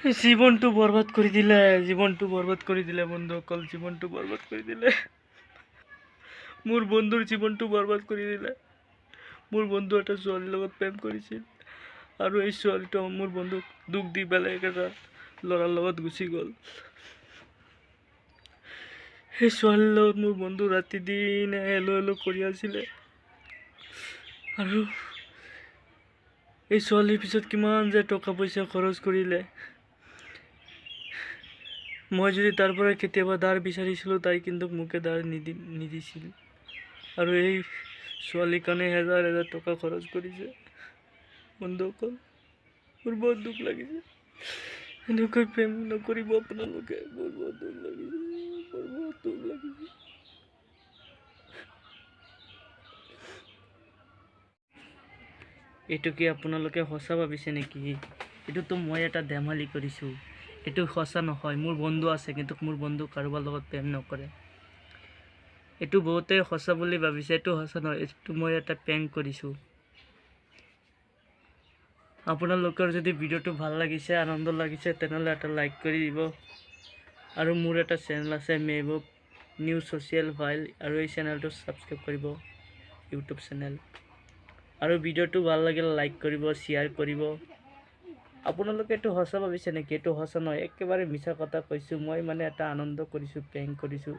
জীৱনটো বৰবাদ কৰি দিলে, জীৱনটো বৰবাদ কৰি দিলে বন্ধুসকল, জীৱনটো বৰবাদ কৰি দিলে। মোৰ বন্ধুৰ জীৱনটো বৰবাদ কৰি দিলে। মোৰ বন্ধু এটা ছোৱালীৰ লগত প্ৰেম কৰিছিল আৰু এই ছোৱালীটো মোৰ বন্ধুক দুখ দি বেলেগ এটা ল'ৰাৰ লগত গুচি গ'ল। সেই ছোৱালীৰ লগত মোৰ বন্ধু ৰাতি দিনে হেল্ল' হেল্ল' কৰি আছিলে আৰু এই ছোৱালীৰ পিছত কিমান যে টকা পইচা খৰচ কৰিলে। মই যদি তাৰ পৰা কেতিয়াবা ধাৰ বিচাৰিছিলোঁ, তাই কিন্তু মোকে ধাৰ নিদিছিল আৰু এই ছোৱালীৰ কাৰণে হেজাৰ হেজাৰ টকা খৰচ কৰিছে। বন্ধুসকল, মোৰ বহুত দুখ লাগিছে। এনেকৈ প্ৰেম নকৰিব আপোনালোকে। মোৰ বহুত দুখ লাগিছে, মোৰ বহুত দুখ লাগিছে। এইটো কি আপোনালোকে সঁচা ভাবিছে নেকি? এইটোতো মই এটা ধেমালি কৰিছোঁ, এইটো সঁচা নহয়। মোৰ বন্ধু আছে, কিন্তু মোৰ বন্ধু কাৰোবাৰ লগত প্ৰেম নকৰে। এইটো বহুতে সঁচা বুলি ভাবিছে, এইটো সঁচা নহয়, এইটো মই এটা প্ৰেংক কৰিছোঁ। আপোনালোকৰ যদি ভিডিঅ'টো ভাল লাগিছে, আনন্দ লাগিছে, তেনেহ'লে এটা লাইক কৰি দিব। আৰু মোৰ এটা চেনেল আছে, মেহবুব নিউ ছ'চিয়েল ফাইল, আৰু এই চেনেলটো ছাবস্ক্ৰাইব কৰিব, ইউটিউব চেনেল। আৰু ভিডিঅ'টো ভাল লাগিলে লাইক কৰিব, শ্বেয়াৰ কৰিব। আপোনালোকে এইটো সঁচা ভাবিছে নেকি? এইটো সঁচা নহয়, একেবাৰে মিছা কথা কৈছোঁ। মই মানে এটা আনন্দ কৰিছোঁ, প্ৰেংক কৰিছোঁ।